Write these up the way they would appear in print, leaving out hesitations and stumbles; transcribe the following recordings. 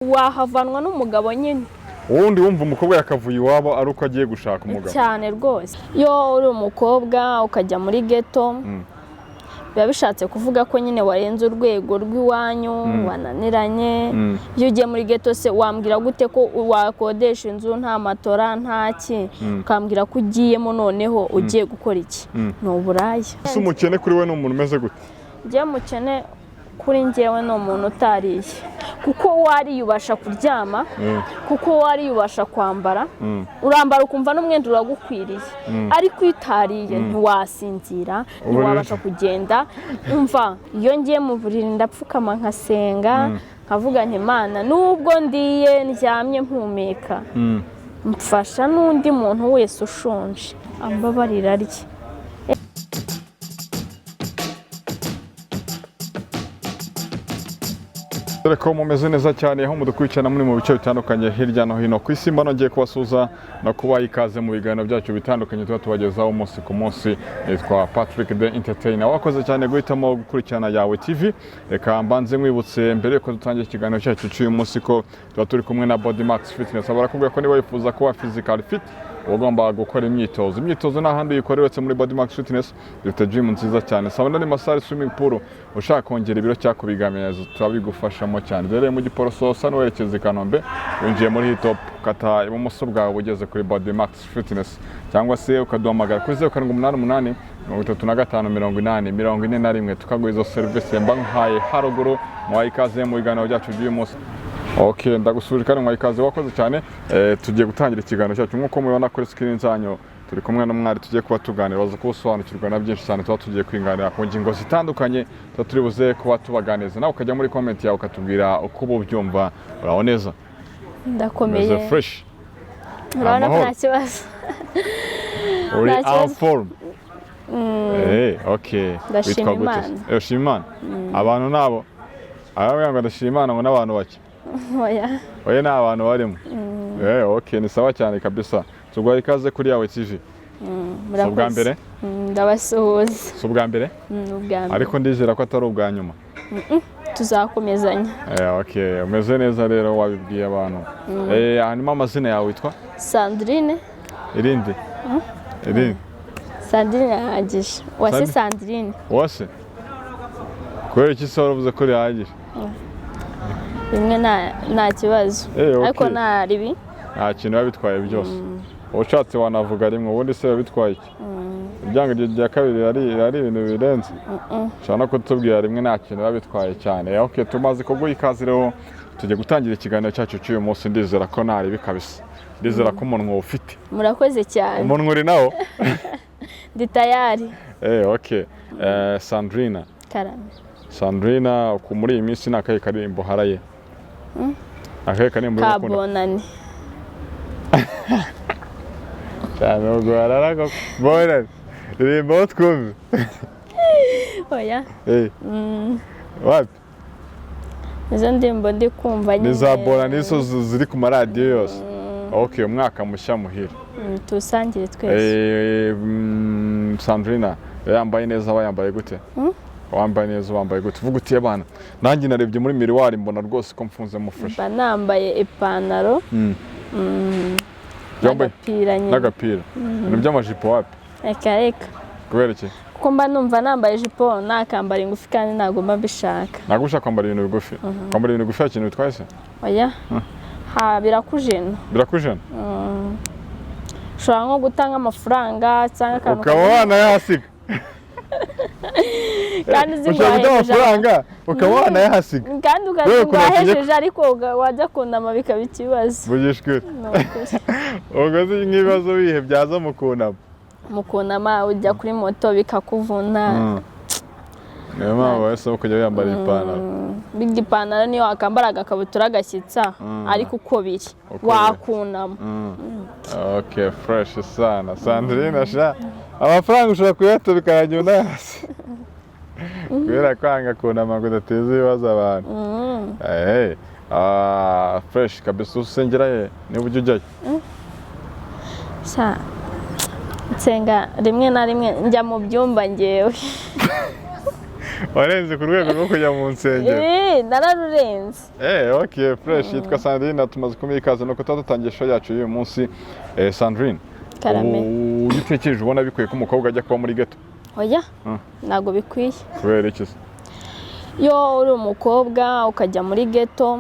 Wahavanwa n'umugabo nyine. Ubundi wumva umukobwa yakavuye iwabo ari uko agiye gushaka umugabo? Cyane rwose. Iyo uri umukobwa ukajya muri ghetto, biba bishatse kuvuga ko nyine warenze urwego rw'iwanyu, wananiranye. Iyo ugiye muri ghetto se, wambwira gute ko wakodesha inzu nta matora, nta ki, ukambwira ko ugiyemo, noneho ugiye gukora iki? Ni uburaya. Ese umukene kuri we ni umuntu umeze gute? Njyewe mukene kuri njyewe ni umuntu utariye, kuko wariye ubasha kuryama, kuko wariye ubasha kwambara, urambara ukumva n'umwenda uragukwiriye. Ariko iyo utariye ntiwasinzira, ntiwabasha kugenda. Umva, iyo ngiye mu buriri ndapfukama nkasenga, nkavuga nti: "Imana, nubwo ndiye, ndyamye, mpumeka, mfasha n'undi muntu wese ushonje ambabarira arye." Dore ko mumeze neza cyane aho mudukurikirana muri mu bice bitandukanye hirya no hino ku isi. Mbona ngiye kubasuhuza no kubaha ikaze mu biganiro byacu bitandukanye tuba tubagezaho umunsi ku munsi. Nitwa Patrick the Entertainer. Wakoze cyane guhitamo gukurikirana Yawe TV. Reka mbanze nkwibutse mbere yuko dutangira ikiganiro cyacu cy'uyu munsi ko tuba turi kumwe na Body Max Fitness. Barakubwira ko niba wifuza kuba physical fit uba ugomba gukora imyitozo. Imyitozo nta handi uyikorera uretse muri Body Max Fitness. Dufite gym nziza cyane, sauna ni massage, swimming pool. Ushaka kongera ibiro cyangwa kubigamiriza, turabigufashamo cyane. Rero mu Giporoso usa n'uwerekeza i Kanombe, winjiye muri Hitop, ukata ibumoso bwawe ugeze kuri Body Max Fitness, cyangwa se ukaduhamagara kuri 0788 35 80 41, tukaguha izo serivisi mba nkuhaye haruguru. Muhaye ikaze mu biganiro byacu by'uyu munsi. Ok, ndagusuje kandi mwaha ikaze, wakoze cyane. Tugiye gutangira ikiganiro cyacu. Nk'uko mubibona kuri screen zanyu, turi kumwe n'umwari tugiye kuba tuganira, baza kubusobanukirwa na byinshi cyane. Tuba tugiye kwinganira ku ngingo zitandukanye, tuba turi buze kuba tubaganiriza. Nawe ukajya muri comment yawe ukatubwira uko uba ubyumva. Uraho neza? Ndakomeye. Umeze fresh? Urabona ko Amahoro. nta kibazo. Uri Nta kibazo. en forme. Okay. Ndashima Witwa gute? Imana. Ushima Imana. Abantu nabo aravuga ngo ndashima Imana, ngo n'abantu bake. Oya. Oya, ni abantu barimo. Okay, ni sawa cyane kabisa. Tuguhaye ikaze kuri Yawe TV. Si Murakoze. ubwa mbere? Ndabasuhuza. Si ubwa mbere? Ni ubwa mbere. Ariko ndizera ko atari ubwa nyuma. Tuzakomezanya. Okay, umeze neza rero, wabibwiye abantu. Hanyuma amazina yawe witwa? Sandrine. Irindi? Irindi? Sandrine arahagije. Uwase. Sandrine. Wose? Kubera iki se waravuze ko rihagije? Rimwe nta kibazo. Okay. Ariko nta ribi. Nta kintu biba bitwaye byose. Ushatse wanavuga rimwe, ubundi se biba bitwaye iki? Ibyanga iryo rya kabiri ari ibintu birenze. Ushobora no kutubwira rimwe, nta kintu biba bitwaye cyane. Okay, tumaze kuguha ikaze rero, tugiye gutangira ikiganiro cyacu cy'uyu munsi. Ndizera ko nta ribi kabisa. Ndizera ko umunwa ufite. Murakoze cyane. Umunwa uri nawo? Ndi tayari. Okay. Sandrina. Karame. Sandrina, muri iyi minsi ni akahe karirimbo haraye? Akahe karirimbo uri gukunda? Kabonani. Cyane ubwo harara koko. Bonani. Ririmbaho twumve. Oya. Wapi? Izo ndirimbo ndi kumva nyine. Ni za Bonani nizo ziri ku maradiyo yose. Okay, umwaka mushya muhire. Tuwusangire twese. Sandrina, yambaye neza, aba yambaye gute? Wambaye neza, wambaye gute? Uvuga uti: "Abana, nanjye narebye muri miroir mbona rwose ko mfunzemo fresh." Mba nambaye ipantaro Yambaye n'agapira nyine. N'agapira. Ibintu by'amajipo wapi? Reka reka. Kubera iki? Kuko mba numva nambaye ijipo nakambara ingufi, kandi ntabwo mba mbishaka. Ntabwo ushaka kwambara ibintu bigufi. Kwambara ibintu bigufi hari ikintu bitwaye se? Oya, ha, birakujena. Birakujena? Ushobora nko gutanga amafaranga cyangwa akantu Ukaba wanayahasiga. Kandi uzi ngo Ushobora guta wahejeje amafaranga ukaba wanayahasiga. Kandi ukazi Wewe ngo ukuntu watinye wahejeje, ariko wajya kunama bikaba ikibazo. Vugisha ukuri. Ni ukuri. Ubwo se nk'ibibazo bihe byaza mu kunama? Mu kunama, ujya kuri moto bikakuvuna. Niyo mpamvu bahisemo kujya yambara ipantaro. Birya ipantaro niyo wakambara agakabutura gashyitsa, ariko uko biri Uko biri. wakunama. Ok, fresh sana Sandrine. Sha, amafaranga ushobora kuyata bikarangira unayasi kubera kwanga kunama ngo udateza ibibazo abantu. Fresh kabisa. Usengera he niba ujya ujyayo? Sha, nsenga rimwe na rimwe, njya mu byumba ngewe. Warenze ku rwego rwo kujya mu nsengero. Nararurenze. Okay, fresh. Yitwa Sandrine, tumaze kumuha ikaze, nuko tuba dutangiye show yacu y'uyu munsi. Sandrine. Karame. Ubu iyo utekereje, ubona bikwiye ko umukobwa ajya kuba muri ghetto? Oya, ntabwo bikwiye. Kubera iki se? Iyo uri umukobwa ukajya muri ghetto,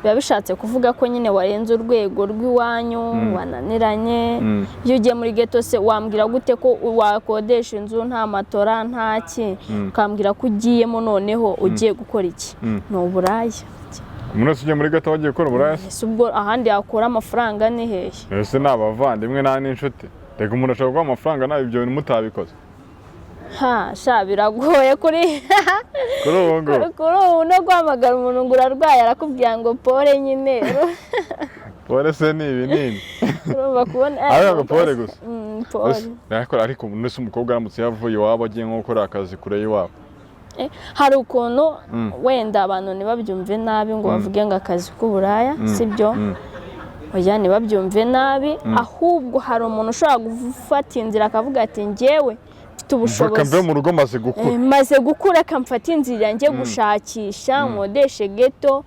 biba bishatse kuvuga ko nyine warenze urwego rw'iwanyu, wananiranye. Iyo ugiye muri ghetto se, wambwira gute ko wakodesha inzu nta matora, nta ki, ukambwira ko ugiyemo, noneho ugiye gukora iki? Ni uburaya. Umuntu wese ugiye muri ghetto aba agiye gukora uburaya se? Ese ubwo ahandi yakura amafaranga ni hehe? Ese ni abavandimwe, nta n'inshuti? Reka, umuntu ashobora kuguha amafaranga nawe ibyo bintu mutabikoze. Ha sha, biragoye kuri Kuri ubu ngubu. Kuri ubu no guhamagara umuntu ngo urarwaye, arakubwira ngo pole nyine. Pole se ni ibinini? Urumva kubona Ariko ngo pole gusa. Pole. Ariko umuntu wese, umukobwa aramutse yavuye iwabo agiye nko gukora akazi kure y'iwabo? Hari ukuntu wenda abantu ntibabyumve nabi ngo bavuge ngo akazi k'uburaya, sibyo? Oya, ntibabyumve nabi, ahubwo hari umuntu ushobora gufata inzira akavuga ati: "Njyewe mfite Reka mve ubushobozi mu rugo, maze gukura." Maze gukura, akamfata inzira njye gushakisha nkodeshe ghetto,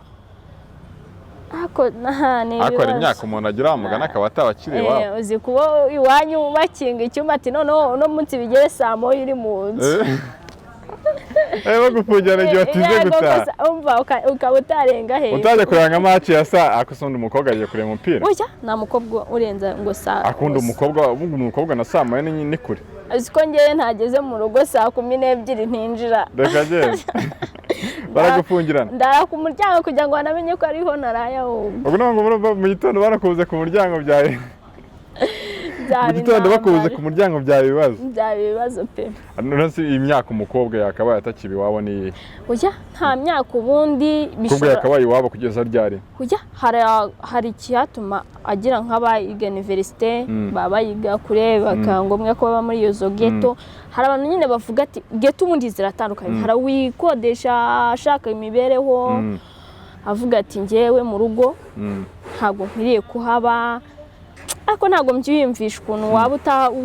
ariko ni Ariko hari ibibazo. imyaka umuntu agira wamugana akaba ataba akiri iwabo. Uzi kuba iwanyu bakinga icyumba, ati: "Noneho uno munsi bigere saa 1 uri mu nzu." Bagufungirana igihe watinze Yego, gutaha. gusa umva ukaba utarenga hejuru. Utajya kureba nka match ya saa, ariko se undi umukobwa agiye kureba umupira? Oya, nta mukobwa urenza ngo saa Akunda umukobwa, ubu umukobwa na saa 1 ni kure. Uzi ko ngewe ntageze mu rugo saa 12 ntinjira. Reka genda, baragufungirana. Ndara ku muryango kugira ngo banamenye ko ariho naraye ahubwo. Ubwo ntabwo murumva mu gitondo barakubuze ku muryango byawe? Byaba Mu gitondo bakubuze intambara. ku muryango byaba ibibazo. Byaba ibibazo pe. None se iyi myaka umukobwa yakabaye atakiba iwabo ni iyihe? Oya, nta myaka ubundi Umukobwa bishobora. yakabaye iwabo kugeza ryari? Oya, hari icyatuma agira nk'abayiga université, baba bayiga kure, bakaba ngombwa ko baba muri iyo zo ghetto. Hari abantu nyine bavuga ati ghetto ubundi ziratandukanye. Hari uwikodesha ashaka imibereho, avuga ati: "Njyewe mu rugo ntabwo nkwiriye kuhaba," ariko ntabwo mbyiyumvisha ukuntu waba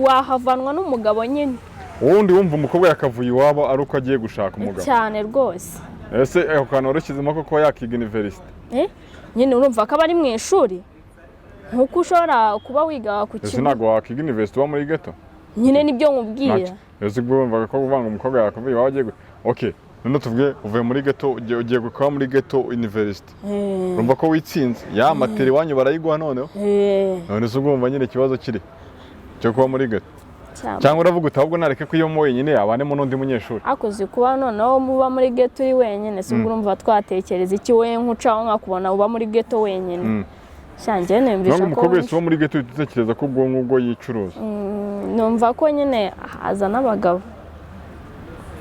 wahavanwa n'umugabo nyine. Ubundi wumva umukobwa yakavuye iwabo ari uko agiye gushaka umugabo? Cyane rwose. Ese ako kantu warushyizemo ko kuba yakiga université? Nyine urumva ko aba ari mu ishuri nkuko ushobora kuba wiga ku Ese kigo. ntabwo wakiga université uba muri ghetto? Nyine nibyo nkubwira. Ntacyo. Ese ubwo wumvaga ko kuvuga ngo umukobwa yakavuye iwabo agiye okay, none tuvuge uvuye muri ghetto, ugiye kuba muri ghetto université, urumva ko witsinze, ya materi iwanyu barayiguha noneho. None se ubwo wumva nyine ikibazo kiri cyo kuba muri ghetto? Cyangwa Cyangwa uravuga uti ahubwo nareke kuyibamo wenyine, abanemo n'undi munyeshuri? Akoze kuba noneho muba muri ghetto uri wenyine si ubwo urumva twatekereza iki? Wowe nkucaho nkakubona uba muri ghetto wenyine, sha njyewe numvisha Nubwo ko umukobwa wese uba muri ghetto uhita utekereza ko ubwonko ubwo yicuruza? Numva ko nyine haza n'abagabo.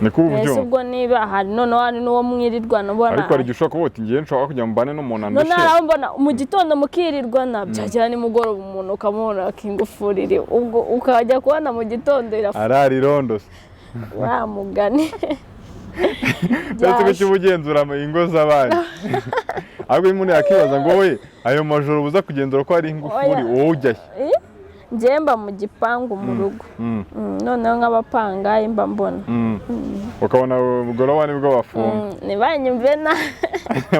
Niko ubu Ese byumva? ubwo niba hari noneho hari n'uwo mwirirwana ubona. Ariko hari igihe ushobora kuvuga uti: "Ngiye nshobora kujya mbane n'umuntu None andushe." hari aho mbona mu gitondo mukirirwana, byagera nimugoroba umuntu ukamubona akingufurire, ubwo ukajya kubona mu gitondo irafu. Arara irondo se? Wa mugani. Uretse ko kiba ugenzura ingo z'abandi, ahubwo iyo umuntu yakibaza ngo we ayo majoro uza kugenzura ko hari ingufuri, Oya. wowe ujya he? Njyewe mba mu gipangu mu rugo. Noneho nk'abapangayi mba mbona. Ukabona bugoroba nibwo bafunga. Ntibanyumve na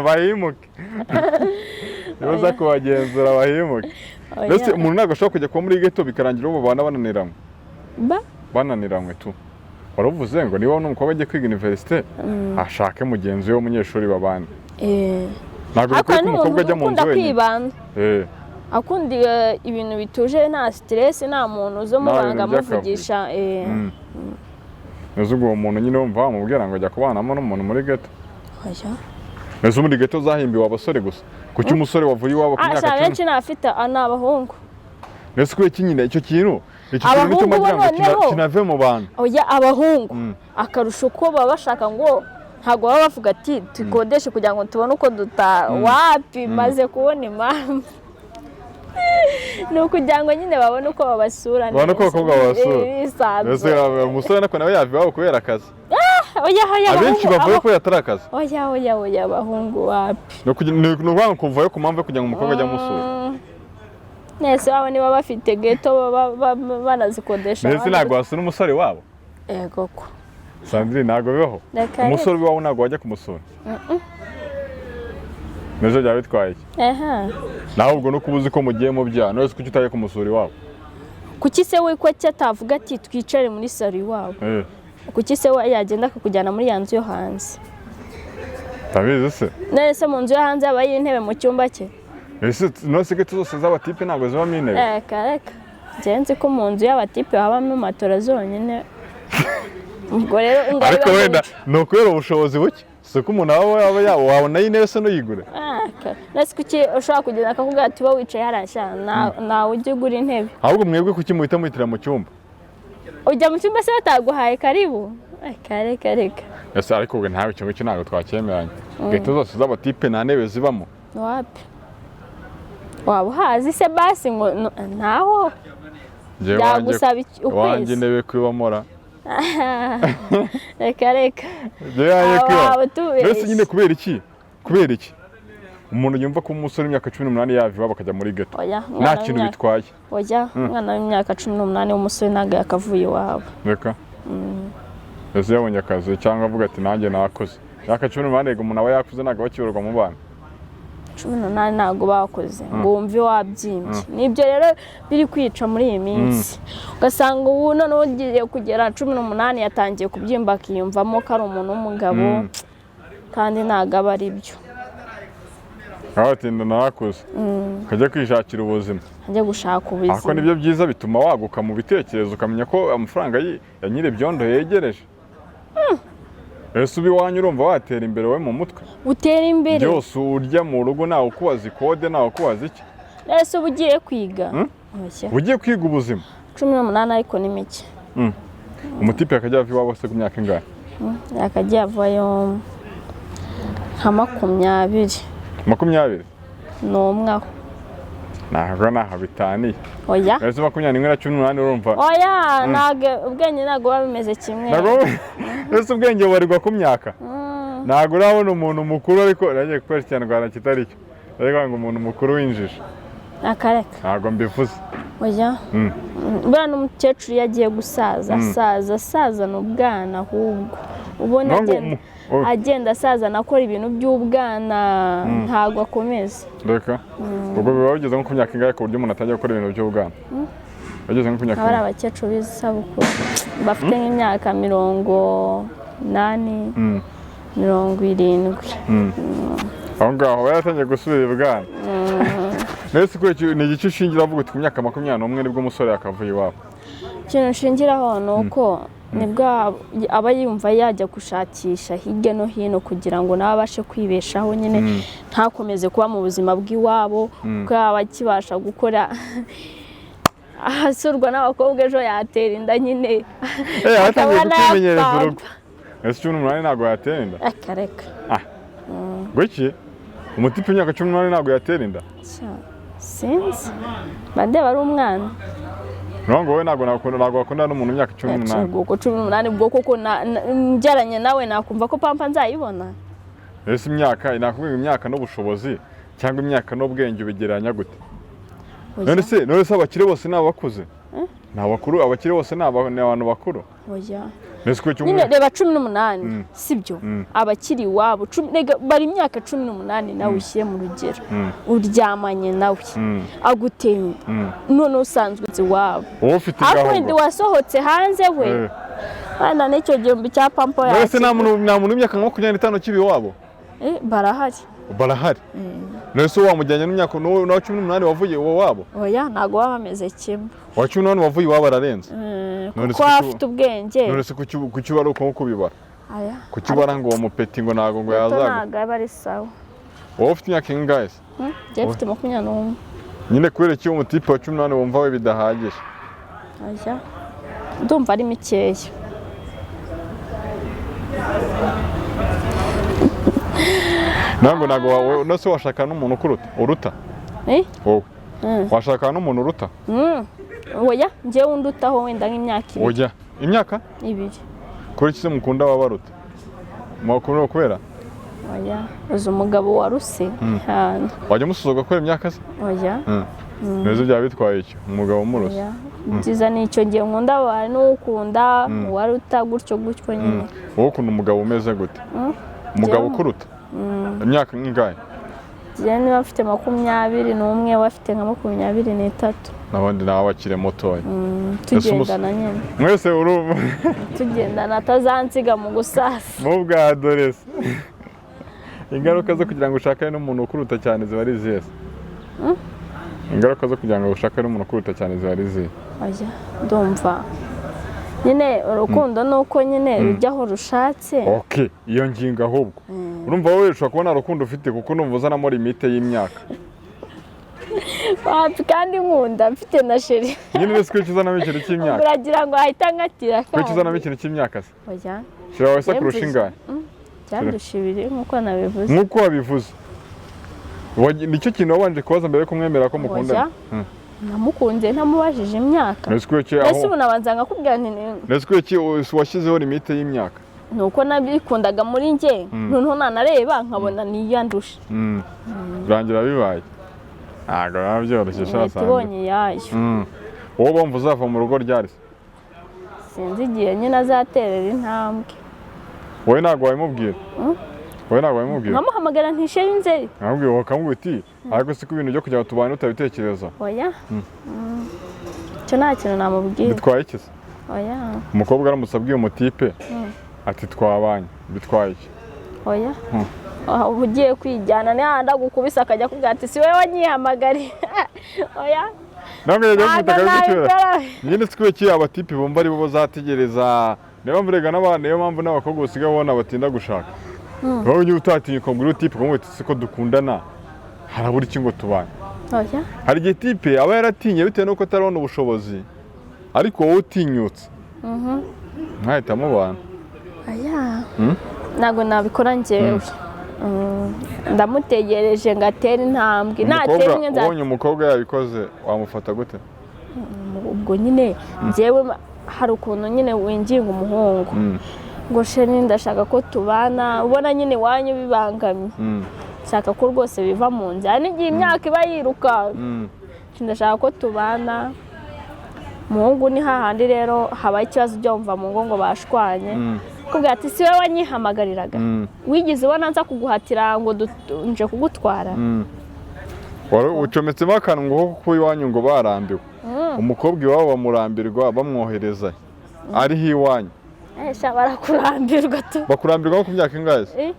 Bahimuke, niba uza kubagenzura bahimuke. Oya. Mbese umuntu ntabwo ashobora kujya kuba muri ghetto bikarangira ubu babana bananiranywe? Ba Bananiranywe tu. Wari uvuze ngo niba n'umukobwa agiye kwiga université, ashake mugenzi we w'umunyeshuri babana. Ntabwo Ariko bikwiye hari ko umukobwa n'umuntu ajya mu ukunda nzu wenyine. kwibana, akunda ibintu bituje, nta stress, nta muntu uzo Nta mubanga bintu by'akavuyo. amuvugisha. Mbese ubwo uwo muntu nyine wumva wamubwira ngo ajya kubanamo n'umuntu muri ghetto? Oya. Mbese muri ghetto zahimbiwe abasore gusa? Kuki umusore wavuye iwabo ku Ah, myaka sha 10 benshi ni abafite, ni abahungu. Mbese kubera iki nyine icyo kintu nicyo Abahungu bo mbagira ngo noneho- kinave mu bantu. Oya, abahungu akarusho ko baba bashaka ngo ntabwo baba bavuga ati tukodeshe kugira ngo tubone uko dutaha, wapi. Maze kubona impamvu ni ukugira ngo nyine babone uko babasura Babone uko neza. abakobwa babasura. Bisanzuye. Mbese umusore nako nawe yava iwabo kubera akazi? Oya, oya, Abenshi abahungu bavuye kubera atari akazi. Oya, oya, oya, abahungu wapi. Ni ukuvuga ngo kuvayo ku mpamvu yo kugira ngo umukobwa ajye amusura. Nese wabo niba bafite ghetto baba banazikodesha Mbese abandi ntabwo wasura umusore wabo? Ego ko. Sandrine, ntabwo bibaho. Reka. Umusore w'iwawe ntabwo wajya kumusura? Neza, byaba bitwaye iki? Aha. Nawe ubwo nuko uba uzi ko mugiye mu byaha. None se kuki utajya kumusura iwabo? Kuki se we ko atavuga ati twicare muri salo iwabo? Kuki se we yagenda akakujyana muri ya nzu yo hanze? Ndabizi se. None se mu nzu yo hanze haba intebe mu cyumba cye? Ese none se ghetto zose z'abatipe ntabwo zibamo intebe? Reka reka, njyewe nzi ko mu nzu y'abatipe habamo matora zonyine. Ubwo rero ngo Ariko biba wenda ni ukubera ubushobozi buke, si ko umuntu aba yaba wabona intebe se ntuyigure. Ah, none se kuki ushobora kugenda akakubwira ati uba wicaye hariya sha, nawe ujya ugura intebe? Ahubwo mwebwe kuki muhita muhitira mu cyumba? Ujya mu cyumba se bataguhaye karibu? Reka reka reka. Ese ariko ubwo ntawe icyo ngicyo ntabwo twacyemeranya, ghetto zose z'abatipe nta ntebe zibamo? Wapi, waba uhazi se basi ngo ntaho? Njyewe Byagusaba wanjye ukwezi. Intebe kwibamora. Reka reka. Njyewe wanjye Aba kwibamo. waba utubeshye. Mbese nyine kubera iki umuntu yumva ko umusore w'imyaka 18 yava iwabo akajya muri ghetto Oya, nta umwana kintu bitwaye? Oya, umwana w'imyaka 18 w'umusore ntabwo yakavuye iwabo. Reka, ese yabonye akazi cyangwa avuga ati nanjye nakoze, imyaka 18 yego umuntu aba yakuze, ntabwo aba akiyorwa mu bana. 18 ntabwo bakoze ngo wumve wabyimbye. Nibyo rero biri kwica muri iyi minsi, ugasanga ubu noneho ugiye kugera 18 yatangiye kubyimba, akiyumvamo ko ari umuntu w'umugabo, kandi ntabwo aba ari byo. Aho ati narakuze, ukajya kwishakira ubuzima. Ajya gushaka Ariko ubuzima. nibyo byiza, bituma waguka mu bitekerezo, ukamenya ko amafaranga ya nyir'ibyondo yegereje. Ese uba iwanyu urumva watera imbere wowe mu mutwe? Utera imbere. Byose urya mu rugo, ntawe ukubaza ikode, ntawe ukubaza iki. Ese uba ugiye kwiga? Oya. Ugiye kwiga ubuzima. 18 ariko ni mike. Umutipe akajya ava iwabo se ku myaka ingahe? Yakagiye avayo nka 21. 21? Aho. Ntabwo ntaho bitaniye. Oya. Ese 21 na 18 urumva? Oya, ntabwo ubwenge ntabwo buba bumeze kimwe. Ntabwo ese ubwenge bubarirwa ku myaka? Ntabwo urabona umuntu mukuru, ariko nagiye gukoresha ikinyarwanda kitari cyo, ariko ngo umuntu mukuru winjije. Akareka. Ntabwo mbivuze. Oya. Buriya n'umukecuru iyo agiye gusaza, asaza asazana ubwana, ahubwo ubona Ntabwo agenda agenda asazana akora ibintu by'ubwana, ntabwo akomeza. Reka, ubwo biba bigeze nko ku myaka ingahe ku buryo umuntu atangiye gukora ibintu by'ubwana? Bageze nko ku myaka Aba ari ingahe? abakecuru b'isabukuru bafite nk'imyaka 80, 70. Aho ngaho aba yaratangiye gusubira ibwana. Mbese kuri iki ni igice ushingira avuga uti ku myaka 21 nibwo umusore yakavuye iwabo? Ikintu nshingiraho ni uko nibwo aba yumva yajya gushakisha hirya no hino kugira ngo nawe abashe kwibeshaho nyine, ntakomeze kuba mu buzima bw'iwabo, kuko yaba akibasha gukora ahasurwa n'abakobwa, ejo yatera inda nyine. Eh, yatangiye Akaba kwimenyereza anapapa. urugo. Ese 18 ntabwo yatera inda? Reka reka. Ngwiki? Umutipe w'imyaka 18 ntabwo yatera inda? Sha, sinzi, mba ndeba ari umwana. Niyo ngo wowe ntabwo wakundana n'umuntu w'imyaka 18? Ubwo 18 ubwo koko mbyaranye nawe nakumva ko pampa nzayibona? Ese imyaka, nakubwira imyaka n'ubushobozi cyangwa imyaka n'ubwenge, ubigereranya gute? Oya. None se abakire bose ni abakuze? Ni abakuru? Abakire bose ni abantu bakuru? Oya. None se kuki Nyine umwe reba, 18 sibyo? Abakiri iwabo rega bari imyaka 18, nawe ushyire mu rugero, uryamanye nawe, aguteye inda, none usanzwe uzi iwabo. Wowe ufite Ariko ingaho wenda ubwo. wasohotse hanze we, wenda n'icyo gihumbi cya pampa None se nta yakigura. muntu w'imyaka nka 25 ukiba iwabo? Eh, barahari. Barahari. None se wamujyanye n'imyaka n'uwa 18 wavuye iwo wabo? Oya, ntabwo baba bameze kimwe. Uwa 18 wavuye iwabo ararenze. None Kuko se aba afite ubwenge. None se kuki ubara uko nguko ubibara? Aya. Kuki ubara ngo uwo mupeti ngo ntabwo ngo Muto yazaga? ntabwo aba ari sawa. Wowe ufite imyaka ingahe se? Njyewe mfite 21. Nyine kubera iki umutipe wa 18 wumva we bidahagije? Oya, ndumva ari mikeya. Ntabwo wawe none se washakana n'umuntu ukuruta, uruta? Eh? Wowe washakana n'umuntu uruta? Oya, njyewe undutaho wenda nk'imyaka 2. Ujya imyaka 2. Kubera iki se mukunda ababaruta? Mukunda kubera Oya, uzi umugabo waruse cyane. Wajya umusuzuga kubera imyaka se? Oya. Neza, byaba bitwaye icyo umugabo umuruse? Oya, ibyiza ni icyo gihe nkunda abantu n'ukunda uwaruta gutyo gutyo nyine. Wowe ukunda umugabo umeze gute? Umugabo Njyewe- ukuruta imyaka ingahe? Njyewe niba mfite 21, we afite nka 23. N'abandi nawe bakiri mutoya. Tugendana nyine. Mwese urumva. Tugendana, atazansiga mu gusasa. Mu bwa doresi, ingaruka zo kugira ngo ushakane n'umuntu ukuruta cyane ziba ari izihe se? Ingaruka zo kugira ngo ushakane n'umuntu ukuruta cyane ziba ari izihe? Oya, ndumva nyine urukundo ni uko nyine rujya aho rushatse. Ok, iyo ngingo ahubwo urumva wowe ushobora kubona urukundo ufite, kuko numva uzanamo limite y'imyaka. Wapi, kandi nkunda mfite na chéri. Nyine uretse ko uzanamo ikintu cy'imyaka. Uragira ngo ahita nkatira. Kuki uzanamo ikintu cy'imyaka se? Oya. Chéri wawe se kurusha ingahe? Byandusha ibiri nk'uko nabivuze. Nk'uko wabivuze. Nicyo kintu wabanje kubaza mbere yo kumwemera ko mukundana? Oya. Namukunze ntamubajije imyaka. Uretse ko iki Mbese aho ubu nabanza nkakubwira nti Uretse ko iki washyizeho limite y'imyaka? Ni uko nabikundaga muri njye, noneho nanareba nkabona niyandusha. Birangira bibaye, ntabwo biba byoroshye. Inkweto Sha ibonye iyayo. Wowe bumva uzava mu rugo ryari se? Sinzi igihe nyine azaterera intambwe. Wowe ntabwo wabimubwira? Wowe ntabwo wabimubwira? Nkamuhamagara nti chéri, nze. Nkamubwira, ukamubwira uti ariko si ko ibintu byo kugira ngo tubane utabitekereza? Oya. Icyo nta kintu namubwira. Bitwaye iki se? Oya. Umukobwa aramutse abwiye umutipe ati twabanye, bitwaye iki? Oya. Aha, uba ugiye kwijyana ni hahandi agukubise akajya akubwira ati si wowe wanyihamagariye. Oya. Ntabwo yajya Ntabwo gukubita akabigucyura. nabikora. Nyine si kubera iki abatipe bumva aribo bazategereza? Niyo mpamvu rega n'abana, niyo mpamvu n'abakobwa basigaye babona batinda gushaka. Wowe ujye utatinya ukabwira utipe, ukamubwira uti siko dukundana, harabura iki ngo tubane? Oya. Hari igihe tipe aba yaratinye bitewe n'uko atarabona ubushobozi, ariko wowe utinyutse mwahita mubana. Oya, ntabwo nabikora njyewe. Ndamutegereje ngo atere intambwe, natera Umukobwa imwe ubonye umukobwa yabikoze wamufata gute? Ubwo nyine njyewe hari ukuntu nyine winginga umuhungu ngo chéri, ndashaka ko tubana, ubona nyine iwanyu bibangamye, nshaka ko rwose biva mu nzira. Hari n'igihe imyaka iba yirukanka. Ndashaka ko tubana. Umuhungu ni hahandi rero habaye ikibazo, ujya wumva mu ngo ngo bashwanye, kubwira ati si wowe wanyihamagariraga, wigeze ubona nza kuguhatira ngo nje kugutwara? Wari ucometsemo akantu ngo kuko iwanyu ngo barambiwe umukobwa, iwabo bamurambirwa bamwohereza ariho iwanyu. Eh, sha, barakurambirwa tu. Bakurambirwa nko ku myaka ingahe se? Eh,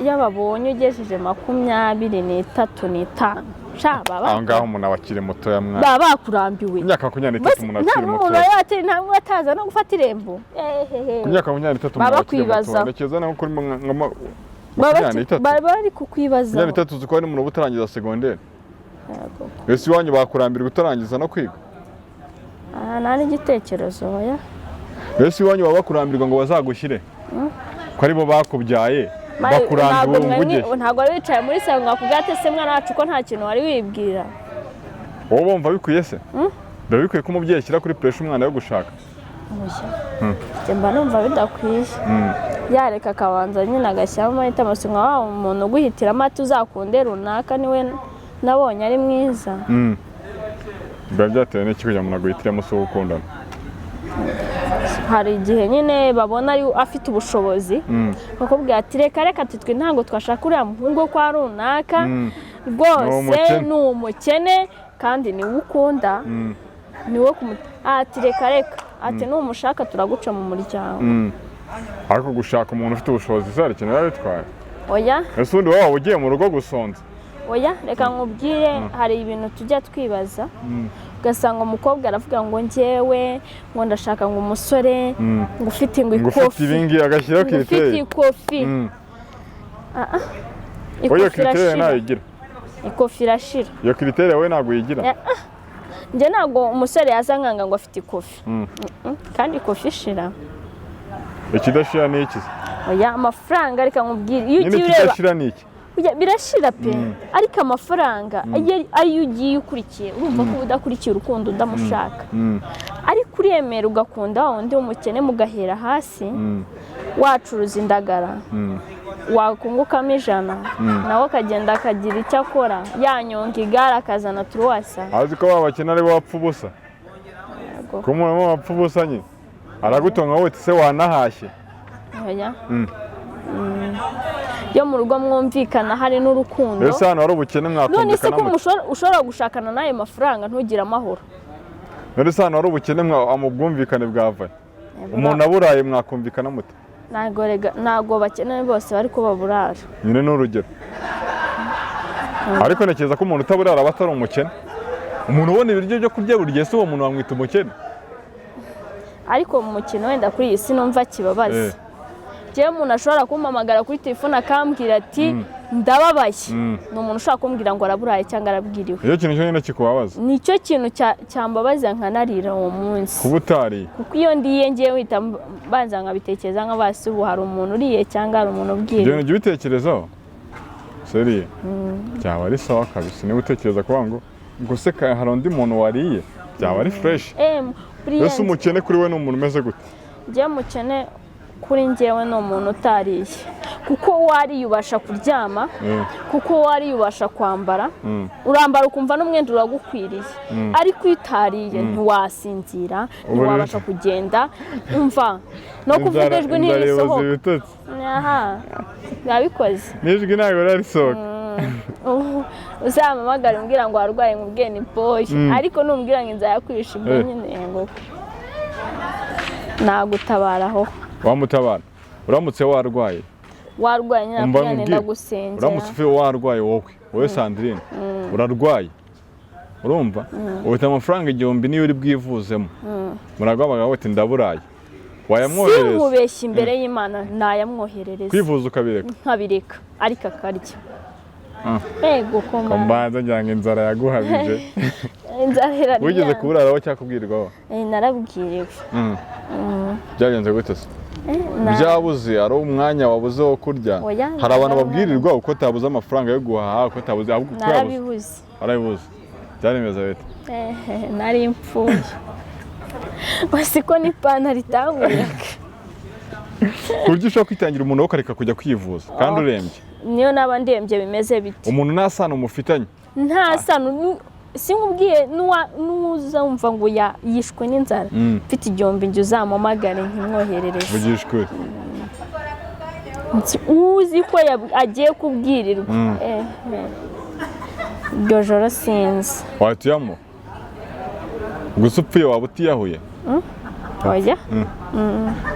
iyo babonye ugejeje 23, 5, sha, baba Aho ngaho umuntu aba akiri mutoya mwana. baba bakurambiwe. Ku myaka 23 Bose- umuntu nta akiri n'umuntu mutoya. yatera intambwe ataza no gufata irembo. Ehehe. Ku myaka 23 Baba umuntu aba akiri mutoya. bakwibazaho. Ntekereza naho kuri nka Baba 23. baba bari kukwibazaho. 23 uzi ko hari umuntu uba utarangiza segonderi. Yego. Ese iwanyu bakurambirwa utarangiza no kwiga? Aha nta n'igitekerezo, oya. Ese iwanyu baba bakurambirwa ngo bazagushyire ko aribo bakubyaye? Bakurambiwe Ntabwo wumva ugeze ntabwo wari wicaye muri salo ngo akubwire ati ese mwana wacu, ko nta kintu wari wibwira? Wowe bumva bikwiye se? Biba bikwiye ko umubyeyi ashyira kuri pressure umwana yo gushaka? Oya. Njye mba numva bidakwiye. Yareka akabanza nyine agashyiramo amahitamo, si nka wa muntu uguhitiramo ati uzakunde runaka, niwe nabonye ari mwiza. Biba byatewe n'iki kugira ngo umuntu aguhitiremo si uwo ukundana? Hari igihe nyine babona ari afite ubushobozi, bakubwira ati reka reka, ati twe ntabwo twashaka uriya muhungu wo kwa runaka. Ni Rwose umukene. ni umukene kandi niwe ukunda, niwe ati reka reka, ati numushaka turaguca mu muryango. Ariko gushaka umuntu ufite ubushobozi se hari ikintu biba bitwaye? Oya. Ese ubundi wowe waba ugiye mu rugo gusonza? Oya, reka nkubwire, hari ibintu tujya twibaza, ugasanga umukobwa aravuga ngo njyewe ngo ndashaka ngo umusore ngo ufite ngo Ngo ufite ikofi, ibingibi, agashyiraho ngo ufite critère. ikofi. Wowe iyo Ikofi critère irashira. ntayigira? Ikofi irashira. Iyo critère wowe ntabwo uyigira? Njye ntabwo umusore yaza nkanga ngo afite ikofi. Kandi ikofi ishira. Ikidashira ni iki se? Oya, amafaranga, reka nkubwire, iyo Nyine ugiye ureba ikidashira ni iki? Oya, birashira pe, ariko amafaranga iyo ariyo ugiye ukurikiye, urumva ko uba udakurikiye urukundo, udamushaka, ariko uremera ugakunda wa wundi w'umukene, mugahera hasi, wacuruza indagara. Wakungukamo 100, nawe akagenda akagira icyo akora, yanyonga igare akazana turuwasa. Azi ko babakene ari bo bapfa ubusa. Yego. Ko umuntu bapfa ubusa nyine aragutunga wowe uti se wanahashye. Oya. Yo mu rugo mwumvikana, hari n'urukundo. Mbese hano hari ubukene None se mwakumvikana ko mute? ushobora gushakana n'ayo mafaranga ntugire amahoro? None se hano hari ubukene mu bwumvikane bwavaye, umuntu aburaye mwakumvikana mute? Ntabwo rega, ntabwo bakene bose bari ko baburara. Nyine ni urugero, ariko ntekereza ko umuntu utaburara aba atari umukene. Umuntu ubona ibiryo byo kurya buri gihe, si uwo muntu wamwita umukene? Ariko mu mukino wenda kuri iyi si numva kibabaza, njyewe umuntu ashobora kumpamagara kuri telefone akambwira ati ndababaye, ni umuntu ushobora kumbwira ngo araburaye cyangwa arabwiriwe. Iyo kintu cyonyine kikubabaza? Nicyo kintu cyambabaza nkanarira uwo munsi. Kuba utariye? Kuko iyo ndiye ngiye wita mbanza nkabitekereza nka basi ubu hari umuntu uriye cyangwa hari umuntu Ibyo ubwiriwe. bintu ujya ubitekerezaho sérieux? Byaba ari sawa kabisa niba utekereza kuvuga ngo se hari undi muntu wariye, byaba ari fresh. Buriya Ese umukene kuri we ni umuntu umeze gute? Njyewe umukene kuri njyewe ni umuntu utariye, kuko wariye ubasha kuryama, kuko wariye ubasha kwambara, urambara ukumva n'umwenda uragukwiriye. Ariko iyo utariye ntiwasinzira, ntiwabasha kugenda, umva no kuvuga Inzara ijwi inzara ibuza ntirisohoka. ibitotsi. Aha birabikoze. N'ijwi ntabwo riba risohoka. Ubu uzampamagare umbwira ngo warwaye, nkubwiye ni boyi, ariko numbwira ngo inzara yakwishe, ubwo nyine ngo nagutabara aho. Wamutabara uramutse warwaye? Warwaye nyine Umva nakubwira nti nkubwire. ndagusengera. Uramutse ufite warwaye, wowe Sandrine urarwaye, urumva ufite amafaranga 1000 niyo uri bwivuzemo, muraguhamagara uti ndaburaye, wayamwohereza? Sinkubeshya imbere y'Imana, nayamwoherereza. Kwivuza ukabireka? Nkabireka, ariko akarya. Ah. Ego koma. Mbanza ngira ngo inzara yaguhabije. Inzara iraryana. Wigeze kuburaraho cyangwa kubwirwaho? Narabwiriwe. Byagenze gute se? Eh, Byabuze ari umwanya wabuze wo kurya? Oya, Hari abantu ntabwo ari. babwirirwa uko utabuze amafaranga yo guhaha, uko utabuze, ahubwo uko yabuze. Narabibuze. Warabibuze, byari bimeze bite? Nari mpfuye, basi ko n'ipantaro itanguraga. Ku buryo ushobora kwitangira umuntu wowe ukareka kujya kwivuza kandi urembye? Niyo naba ndembye bimeze bite. Umuntu nta sano mufitanye? Nta sano, sinkubwiye n'uzumva ngo yishwe n'inzara, mfite 1000 njye uzampamagare nkimwoherereze. Vugisha ukuri. Uzi ko agiye kubwirirwa. Iryo joro sinzi. Wahita uyamuha gusa upfuye waba utiyahuye? Oya.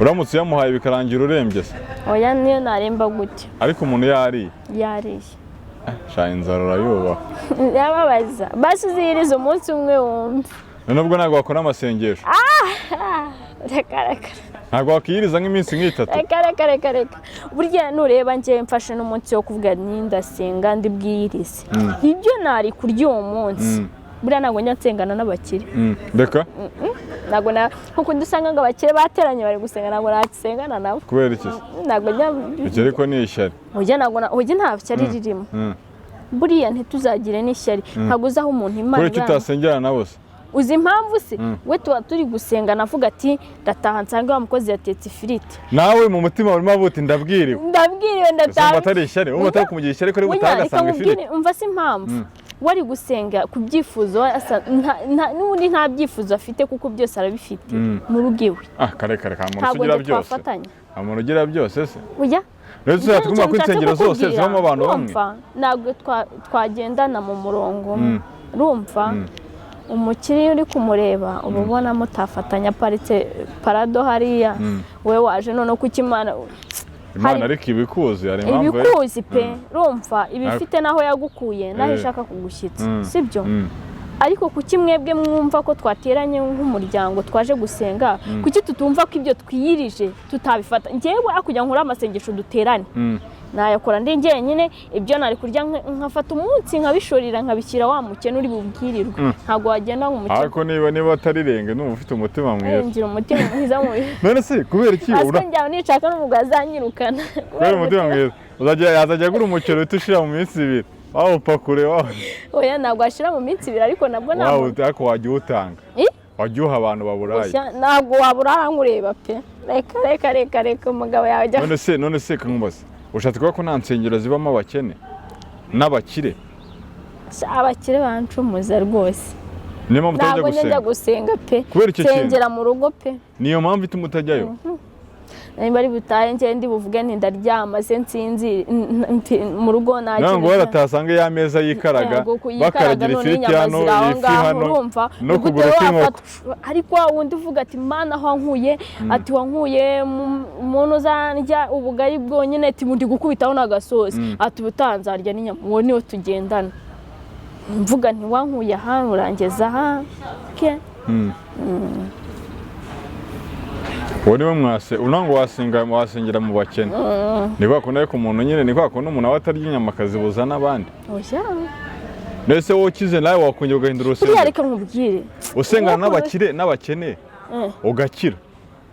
Uramutse uyamuhaye bikarangira urembye se? Oya, niyo naremba gutyo. Ariko umuntu yariye? Yariye. Sha, inzara urayubaha. Yababaza, basi uziyirize umunsi umwe wumve. None ubwo ntabwo wakora amasengesho? Reka reka. Ntabwo wakiyiriza nk'iminsi nk'itatu? Reka reka reka reka. Burya nureba njyewe mfashe n'umunsi wo kuvuga ni ndasenga ndi bwiyirize, ibyo nari kurya uwo munsi, buriya ntabwo njya nsengana n'abakire. Reka. Ntabwo na nkuko dusanga ngo abakire bateranye bari gusenga, ntabwo nasengana nabo. Kubera iki se? Ntabwo njya. Iki ariko ni ishyari. Oya, ntabwo oya, nta shyari ririmo. Buriya ntituzagire n'ishyari, ntabwo uzi aho umuntu Imana Kubera iki iba. utasengerana nabo se? Uzi impamvu se? We tuba turi gusenga, navuga ati ndataha nsange wa mukozi yatetse ifiriti. Nawe mu mutima urimo avuga uti ndabwiriwe. Ndabwiriwe. Ese wumva Ndataha. atari ishyari? Wumva atari kumugira ishyari ko ari Oya, butaha reka agasanga nkubwire, ifiriti? umva se impamvu wari gusenga ku byifuzo n'ubundi nta byifuzo afite kuko byose arabifite mu rugo iwe. Ah, kare kare, nta muntu Ntabwo ugira njye byose. twafatanya. Nta muntu ugira byose se? Oya. Rero tuzajya Nicyo twumva ko kintu nshatse insengero zose kukubwira. zibamo abantu bamwe. Urumva, ntabwo twagendana mu murongo umwe. Urumva umukiriya uri kumureba uba ubona mutafatanya, aparitse Parado hariya, we waje noneho kuko Imana Imana ariko ibikuzi, hari impamvu ibikuzi pe. Urumva ibifite n'aho yagukuye n'aho ishaka kugushyitsa, sibyo? Ariko kuki mwebwe mwumva ko twateranye nk'umuryango twaje gusenga, kuki tutumva ko ibyo twiyirije tutabifata? Njyewe aho kugira ngo nkore amasengesho duterane, nayakora ndi njyenyine. Ibyo nari kurya nkafata umunsi nkabishorera, nkabishyira wa mukene uri bubwirirwe. Ntabwo wagenda nk'umukene. Ariko niba atari numva ufite umutima mwiza. Ngira umutima mwiza mu None se kubera iki hasi njyawe nishaka n'umugabo azanyirukana. Kubera umutima mwiza uzajya yazajya agura umuceri uhita ushira mu minsi 2, wawupakure wawu Oya, ntabwo washira mu minsi 2, ariko nabwo ntabwo Ariko wajya uwutanga. Eh? Wajya uha abantu baburaye. Gusa ntabwo wabura nkureba pe. Reka reka reka reka, umugabo yawe ajya None se kankubaze. Ushatse kuvuga ko nta nsengero zibamo abakene n'abakire? Abakire bancumuza rwose. Niyo mpamvu utajya Ntabwo njya gusenga? gusenga pe. Kubera icyo kintu? Nsengera mu rugo pe. Niyo mpamvu ituma utajyayo? Niba ari butahe, njye ndi buvuge nti ndaryama se nsinzire mu rugo nta Nawe ngo kintu. waratasanga ya meza yikaraga, Yego, kuyikaraga, bakaragira none ifiriti inyama hano, ziri aho ifi ngaho, hano, urumva no ni gute kugura kw'inkoko. Ariko wa wundi uvuga ati: "Mana, aho wankuye," ati: "Wankuye muntu uzarya ubugari bwonyine," ati: "Ndi gukubitaho n'agasosi," ati: "Ubutaha nzarya n'inyama." Uwo niwe tugendana, mvuga nti: "Wankuye aha, urangeza aha ke." Uwo niwe mwase unango wasenga, wasengera mu bakene. Ni kwa kundi, ariko umuntu nyine ni kwa kundi umuntu aba atarya inyama akazibuza n'abandi. Oya. Mbese wowe ukize nawe wakongera ugahindura Buriya urusengero? Reka nkubwire. Usengana n'abakire n'abakene ugakira,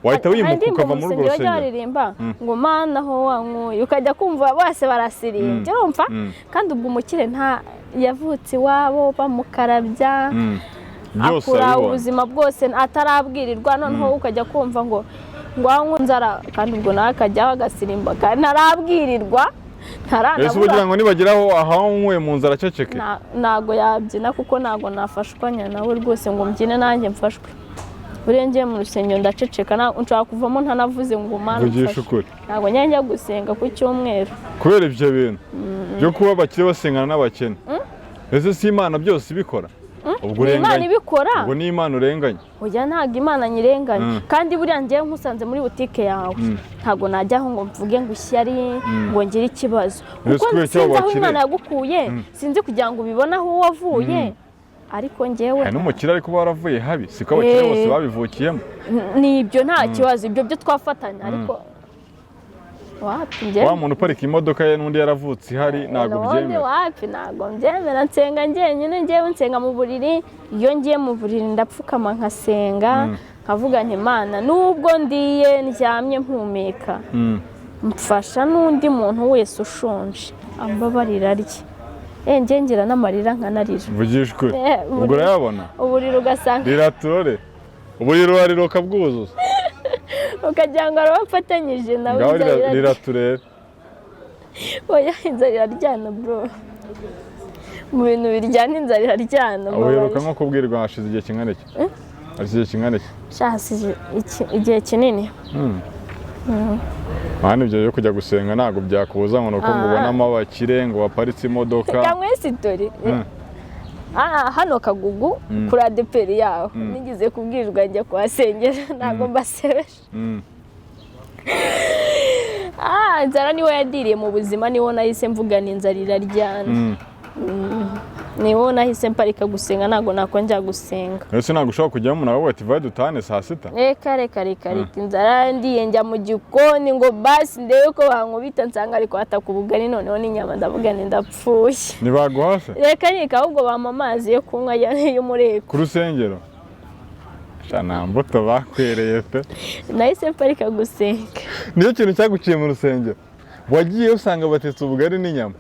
wahita Hari wimuka indirimbo ukava mu muri urwo rusengero bajya rusengero. baririmba ngo: "Mana, aho wankuye," ukajya kumva bose barasirimbye, urumva? Kandi ubwo umukire nta yavutse iwabo bamukarabya, Byose akura arabibona. ubuzima bwose atarabwirirwa, noneho ukajya kumva ngo anywe inzara, kandi ubwo nawe akajyaho agasirimba kandi ntarabwirirwa. Ese Ntaranabura. ugira ngo nibageraho ahanyweye mu nzara aceceke? Ntago yabyina, kuko ntago nafashwanya nawe rwose ngo mbyine nanjye mfashwe. Buriya ngiye mu rusengero ndaceceka, nshobora kuvamo ntanavuze ngo: "Mana, Vugisha umfashe." ukuri. Ntabwo njya njya gusenga ku cyumweru. Kubera ibyo bintu byo kuba abakire basengana n'abakene? Ese si Imana byose ibikora ubwo? Ni Imana Urenganya. ibikora. Ubwo ni Imana urenganya. Oya, ntabwo Imana nyirenganya. Kandi buriya ngewe nkusanze muri butike yawe, ntabwo najyaho ngo mvuge ngo ishyari, ngo ngire ikibazo, Mbese kuko kubera icyo sinzi aho abakire- Imana yagukuye, sinzi kugira ngo ubibone aho wavuye, ariko ngewe Hari n'umukire ariko uba waravuye habi, siko abakire bose babivukiyemo. Ni ibyo, nta kibazo, ibyo byo twafatanya, ariko wapi njye. Wa muntu uparika imodoka ye n'undi yaravutse ihari, ntabwo Ubundi byemera. Wapi, ntabwo mbyemera. Nsenga njyenyine, njyewe nsenga mu buriri. Iyo ngiye mu buriri ndapfukama nkasenga, nkavuga nti: "Imana, nubwo ndiye, ndyamye, mpumeka, mfasha n'undi muntu wese ushonje ambabarira arye." Njye ngira n'amarira nkanarira. Vugisha ukuri. Ubwo urayabona. Uburiri ugasanga Riraturore, uburiri urarira ukabwuzuza. Ukagira ngo araba mfatanyije nawe. Ngaho Inzara irarya. Riraturere. Oya, inzara iraryana bro, mu bintu biryana inzara iraryana. Uheruka nko kubwirwa hashize igihe kingana iki? Hashize igihe kingana iki? Hasize igihe kinini. Mwana, ibyo byo kujya gusenga ntabwo byakubuza ngo nuko ngo ubonamo abakire ngo baparitse imodoka. Kamwe story. Hano Kagugu kuri ADEPR yaho nigeze kubwirirwa njya kuhasengera, ntabwo mbasebeje. Inzara niwe yadiriye mu buzima, niwo nahise mvuga ni inzara iraryana. Niwo nahise mparika gusenga, ntabwo nakongera gusenga. Ese ntabwo ushobora kujyamo umuntu akavuga ati: "Vayi dutahane saa sita"? Reka reka reka reka, inzara ndiye njya mu gikoni ngo basi ndebe ko bankubita, nsanga ari kwataka ubugari noneho n'inyama, ndavuga nti ndapfuye. Ntibaguha se? Reka reka, ahubwo bampa amazi yo kunywa y'umureko. Ku rusengero? Sha, nta mbuto bakwereye pe. Nahise mparika gusenga. Niyo kintu cyaguciye mu rusengero, wagiye usanga batetse ubugari n'inyama,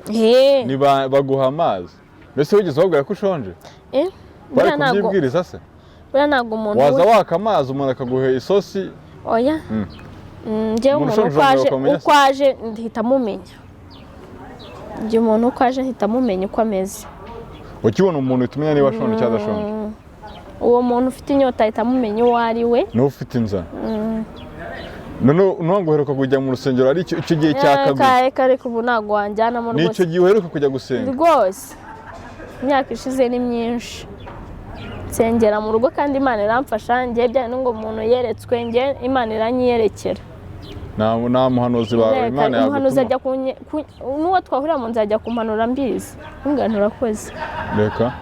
ni baguha amazi. Mbese wigeze ubabwira ko ushonje? Eh, Bari buriya ntabwo kubyibwiriza se? Buriya ntabwo umuntu Waza waka amazi, umuntu akaguha isosi. Oya. Njyewe Umuntu umuntu ushonje uko aje ukamenya se? Uko aje ndahita mumenya. Njye umuntu uko aje mpita mumenya uko ameze. Ukibona umuntu uhita umenya niba ashonje cyangwa adashonje? Uwo muntu ufite inyota ahita amumenya uwo ari we. Niba ufite inzara. None ntabwo uheruka kujya mu rusengero ari icyo gihe cya Kagugu? Kare kare, ubu ntabwo wanjyanamo. Ni Rwose. icyo gihe uheruka kujya gusenga? Rwose imyaka ishize ni myinshi. Nsengera mu rugo kandi Imana iramfasha. Njye bya ngo umuntu yeretswe, njye Imana iranyiyerekera. Nta muhanuzi bawe Imana Umuhanuzi yagutuma? Ajya n'uwo twahurira mu nzira ajya kumpanura mbizi, ntumbwira nturakoze. Reka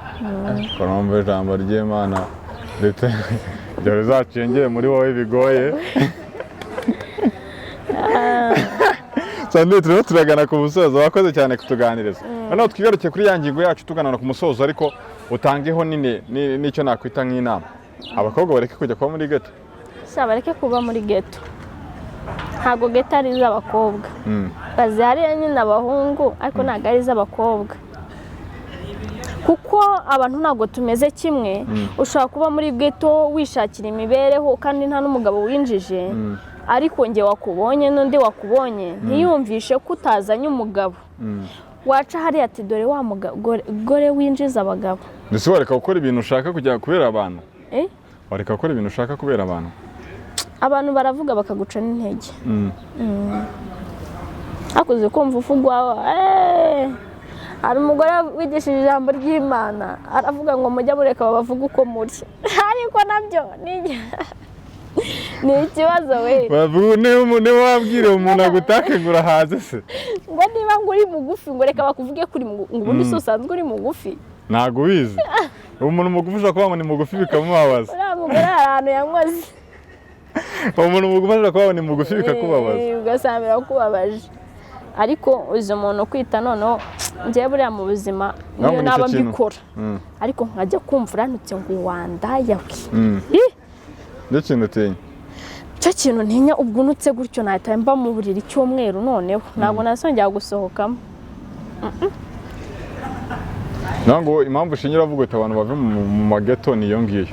ko numva ijambo ry'Imana ndetse ibyo bizacengere muri wowe bigoye. Sandrine, turimo turagana ku musozo. Wakoze cyane kutuganiriza. Noneho twigarukiye kuri ya ngingo yacu tugana ku musozo, ariko utangeho nini n'icyo nakwita nk'inama, abakobwa bareke kujya kuba muri ghetto. Sha, bareke kuba muri ghetto. Ntabwo ghetto ari iz'abakobwa. Bazihariye nyine abahungu, ariko ntabwo ari iz'abakobwa, kuko abantu ntabwo tumeze kimwe. Ushobora kuba muri ghetto wishakira imibereho kandi nta n'umugabo winjije. Ariko njye wakubonye n'undi wakubonye ntiyumvishe ko utazanye umugabo. Waca hariya ati: "Dore wa mugore winjiza abagabo." Ndetse wareka gukora ibintu ushaka kujya kubera abantu? Eh? Wareka gukora ibintu ushaka kubera abantu? Abantu baravuga bakaguca n'intege. Hakuze kumva uvugwa. Hari umugore wigishije ijambo ry'Imana, aravuga ngo mujye mureka babavuge uko muri, ariko nabyo ni ikibazo we. Bavuga niba wabwira umuntu agutake ngo urahaze se? Ngo niba ngo uri mugufi, ngo reka bakuvuge kuri mugufi, ngo ubundi si usanzwe uri mugufi. Ntabwo ubizi, umuntu mugufi ushobora kuba ngo ni mugufi bikamubabaza. Uriya mugore hari ahantu yankoze. Umuntu mugufi ashobora kuba ngo ni mugufi bikakubabaza. Ugasanga birakubabaje, ariko uzi umuntu kwita noneho njyewe buriya mu buzima Nawe niyo ngo nicyo naba kintu. mbikora, ariko nkajya kumva urantutse ngo wandaya we. Ih! Nicyo kintu utinya? Icyo kintu ntinya. Ubwo unutse gutyo nahita mba mu buriri icyumweru, noneho ntabwo nazongera gusohokamo. Ntabwo impamvu ushingira avuga uti abantu bave mu mageto ni iyo ngiyo?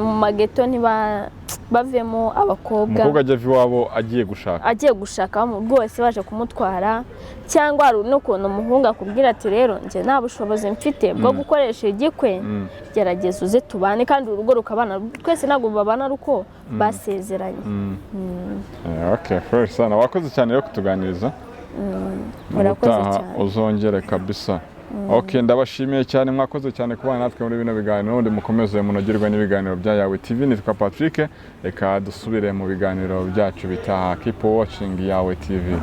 Mu mageto ntiba bavemo abakobwa. Umukobwa ajya ava iwabo agiye gushaka. Agiye gushaka rwose, baje kumutwara, cyangwa hari n'ukuntu umuhungu akubwira ati: "Rero njye nta bushobozi mfite bwo gukoresha igikwe, gerageza uze tubane," kandi urugo rukabana. Twese ntabwo babana ari uko basezeranye. Okay, fresh sana, wakoze cyane rero kutuganiriza. Murakoze Ubutaha cyane. uzongere kabisa. Okay, ndabashimiye cyane, mwakoze cyane kubana natwe muri bino biganiro. Ubundi mukomeze munogerwe n'ibiganiro bya Yawe TV. Nitwa Patrick, reka dusubire mu biganiro byacu bitaha. Keep watching Yawe TV.